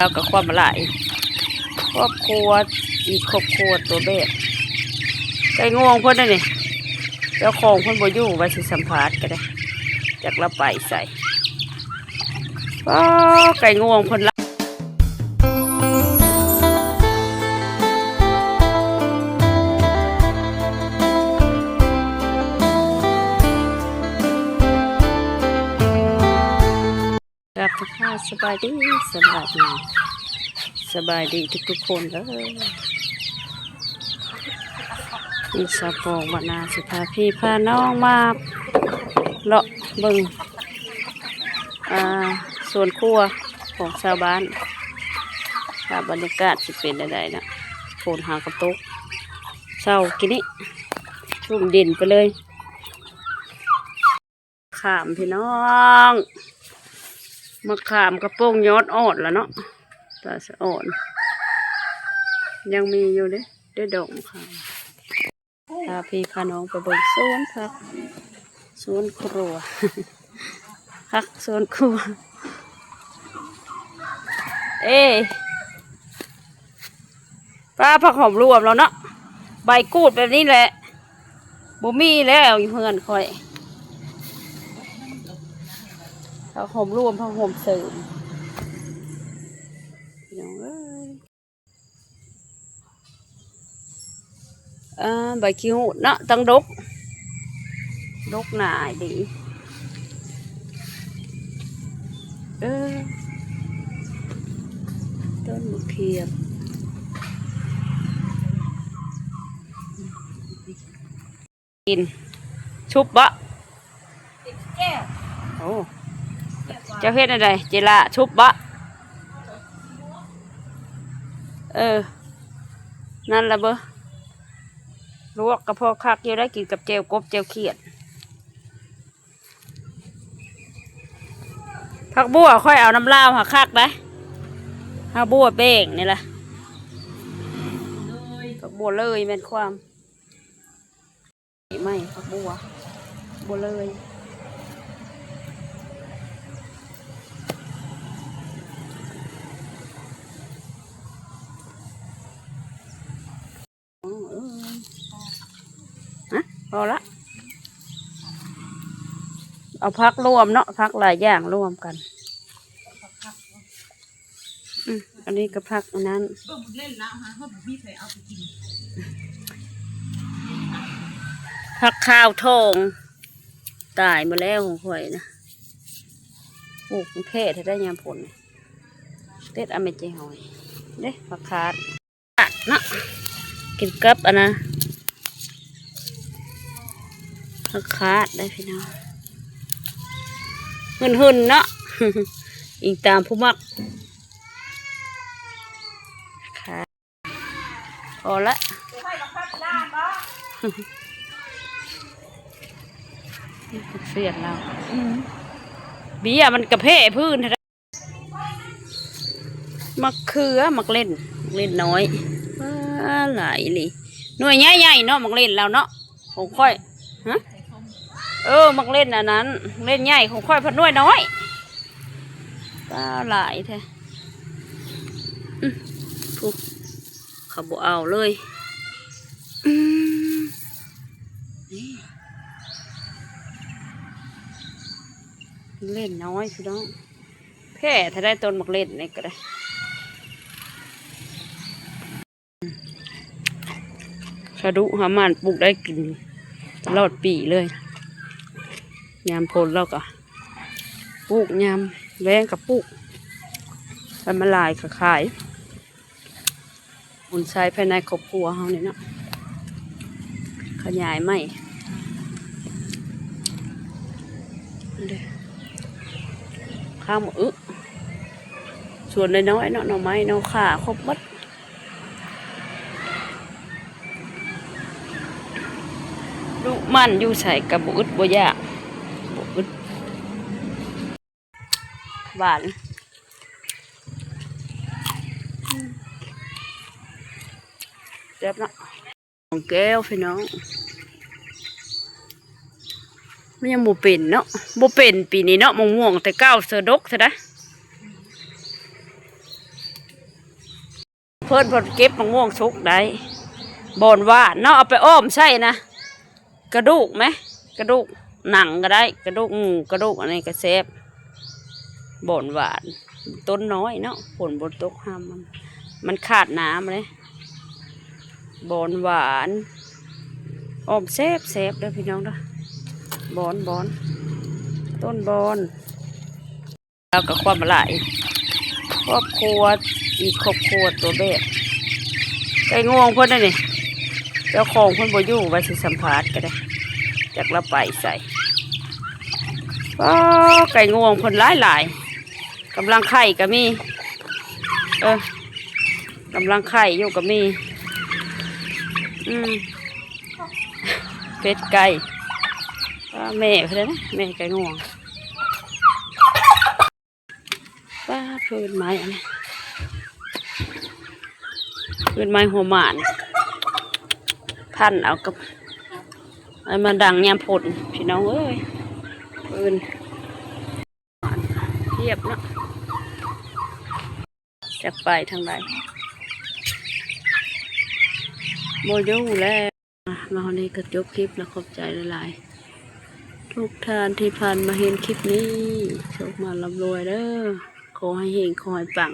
ລາວກໍຄວາມຫຼາຍ ຄອບຄົວ ອີກຄອບຄົວຕົວແບບ ໄກ່ງວງເພິ່ນນັ້ນນີ້ ເຈົ້າຂອງເພິ່ນບໍ່ຢູ່ ວ່າຊິສຳພາດກໍໄດ້ ຈັກລາວໄປໃສ. ປ້າ ໄກ່ງວງເພິ່ນລະ ກັບທັກທາຍສະບາຍດີ ສະບາຍດີ ສະບາຍດີທຸກໆຄົນເດີ. ນີ້ສາວປອງບ້ານນາຊິພາພີ່ພານ້ອງມາເລາະເບິ່ງ ອ່າ ສວນຄົວຂອງຊາວບ້ານ ວ່າບັນຍາກາດຊິເປັນແນວໃດນະ. ຝົນຫາກໍຕົກເຊົ້າກີ້ນີ້ ຊຸ່ມດິນໄປເລີຍ. ຂາມພີ່ນ້ອງ ມະຂາມກະໂປ່ງຍອດອ່ອນລະເນາະ ຕາສະອ່ອນ ຍັງມີຢູ່ເດ້ ໄດ້ດອກມະຂາມ. ພາພີ່ພານ້ອງໄປເບິ່ງສວນຜັກ ສວນຄົວ ຜັກສວນຄົວ ເອ້ ປ້າ ຜັກຫອມລວມແລ້ວເນາະ ໃບກູດແບບນີ້ແຫຼະ ບໍ່ມີແລ້ວຢູ່ເຮືອນຂ້ອຍ ຜັກຫອມລວມ ຜັກຫອມເສີມ ພີ່ນ້ອງເອີຍ. ອ່າ ໃບຂີ້ຫູດເນາະ ຕັ້ງດົກ ດົກໜາດີ ເອີ ຕົ້ນມະຂາມ ກິນຊຸບບໍ? ໂອ້ ເຈົ້າເຮັດແນວໃດ ເຈລາ ຊຸບບໍ? ເອີ ນັ້ນລະເບີ ລວກກະພໍຄັກຢູ່ໄດ໋ ກິນກັບແຈ່ວກົບ ແຈ່ວຂຽດ. ຜັກບົ່ວຂ້ອຍເອົານຳລາວຫາຄັກໄດ໋ ຜັກບົ່ວແປ້ງນີ້ລະ ຜັກບົ່ວເລີຍແມ່ນຄວາມ. ໃໝ່ຜັກບົ່ວ ບົ່ວເລີຍ ອືມ ອືມ ຮະ ພໍລະ ເອົາຜັກລວມເນາະ ຜັກຫຼາຍຢ່າງລວມກັນ. ອືມ ອັນນີ້ກໍຜັກອັນນັ້ນ ເອີ ມັນເຫຼັ້ນແລ້ວຫາ ເຮົາບໍ່ມີໃຜເອົາໄປກິນ ຜັກຂາວທອງ ຕາຍໝົດແລ້ວຂອງຂ້ອຍນະ ປູກແພ້ແທ້ໄດ໋ຍາມຝົນ ເດັດເອົາແມ່ເຈ້ຫອຍເດ້ ຜັກຂາດ. ຂາດເນາະ ກິນກັບອັນນະ ຂາດໄດ້ພີ່ນ້ອງ ຫຶ່ນໆເນາະ ອີງຕາມຜູ້ມັກ ຂາດ ພໍລະ ເສຍລາວ ອືມ ເບ້ຍມັນກະແພ້ພື້ນ. ໝາກເຂືອ ໝາກເລັ່ນ ໝາກເລັ່ນນ້ອຍ ວ້າ ຫຼາຍອີ່ຫຼີ ໜ່ວຍໃຫຍ່ໆເນາະ ໝາກເລັ່ນລາວເນາະ ຂອງຂ້ອຍ ຮະ ເອີ ໝາກເລັ່ນອັນນັ້ນ ໝາກເລັ່ນໃຫຍ່ ຂອງຂ້ອຍພັດໜ່ວຍນ້ອຍ ວ້າ ຫຼາຍແທ້ ອື ຜູ້ ເຂົາບໍ່ເອົາເລີຍ ອືມ ນີ້ ເລັ່ນນ້ອຍພີ່ນ້ອງ ແພ້ແທ້ໄດ໋ ຕົ້ນໝາກເລັ່ນນີ້ກໍໄດ້ ສະດຸຫາໝານ ປູກໄດ້ກິນຕະຫຼອດປີເລີຍ ຍາມຝົນລາວກໍປູກ ຍາມແລ້ງກໍປູກ ຄັນມັນຫຼາຍກໍຂາຍ. ບຸນໃຊ້ພາຍໃນຄອບຄົວເຮົານີ້ເນາະ ຂະຫຍາຍໃໝ່ ເດ້ ຂ້າວໝາກອຶ ສວນນ້ອຍໆເນາະ ໜໍ່ໄມ້ ໜໍ່ຂ່າ ຄົບໝົດ ດຸໝັ່ນ ຢູ່ໃສກໍບໍ່ອຶດບໍ່ຢາກ ບໍ່ອຶດ ຫວານ ແຊບເນາະ ຂອງແກ້ວພີ່ນ້ອງ ມັນຍັງບໍ່ເປັນເນາະ ບໍ່ເປັນປີນີ້ເນາະ ມະມ່ວງແຕ່ເກົ່າເສືອດົກແທ້ໃດ ອື ເພິ່ນ ເພິ່ນເກັບໝາກມ່ວງສຸກໄດ້ ບ່ອນຫວານເນາະ ເອົາໄປອ້ອມໃສ່ນະ ກະດູກແມ ກະດູກໜັງກໍໄດ້ ກະດູກໝູ ກະດູກອັນນີ້ກໍແຊບ ບ່ອນຫວານ ຕົ້ນນ້ອຍເນາະ ຝົນບໍ່ຕົກຫ້ຳ ມັນ ມັນຂາດນ້ຳເດ້ ບ່ອນຫວານ ອ້ອມແຊບໆເດີພີ່ນ້ອງເດີ ບ່ອນ ບ່ອນ ຕົ້ນບ່ອນ. ລາວກໍຄວາມຫຼາຍ ຄອບຄົວ ອີກຄອບຄົວຕົວແບບ ໄກ່ງວງເພິ່ນນັ້ນນີ້ ເຈົ້າຂອງເພິ່ນບໍ່ຢູ່ ວ່າຊິສຳພາດກໍໄດ້ ຈັກລາວໄປໃສ. ອໍ ໄກ່ງວງເພິ່ນຫຼາຍໆ ກຳລັງໄຂ່ກໍມີ ເອີ ກຳລັງໄຂ່ຢູ່ກໍມີ ອືມ ເປັດໄກ່ ປ້າ ແມ່ເພິ່ນນະ ແມ່ໄກ່ງວງ. ປ້າ ເພິ່ນໄມ້ອັນນີ້ ເພິ່ນໄມ້ຫົວໝານ ພັນເອົາກັບ ເອົາມາດັງຍາມຝົນ ພີ່ນ້ອງເອີຍ ເພິ່ນຮຽບເນາະ ຈັກໄປທາງໃດ ບໍ່ຢູ່ແລ້ວ. ມາຮອດນີ້ກໍຈົບຄລິບແລ້ວ ຂອບໃຈຫຼາຍໆ ທຸກທ່ານທີ່ຜ່ານມາເຫັນຄລິບນີ້ ໂຊກໝານລ່ຳລວຍເດີ ຂໍໃຫ້ເຮັງ ຂໍໃຫ້ປັງ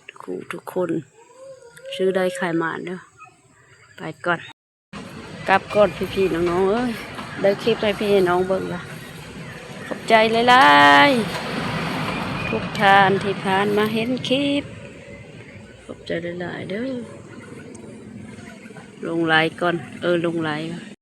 ທຸກຜູ້ທຸກຄົນ ຊື້ໄດ້ຂາຍໝານເດີ ໄປກ່ອນ ກັບກ່ອນ ພີ່ໆນ້ອງໆເອີຍ ໄດ້ຄລິບໃຫ້ພີ່ໃຫ້ນ້ອງເບິ່ງລະ ຂອບໃຈຫຼາຍໆ ທຸກທ່ານທີ່ຜ່ານມາເຫັນຄລິບ ຂອບໃຈຫຼາຍໆເດີ ລົງໄລກ່ອນ ເອີ ລົງໄລ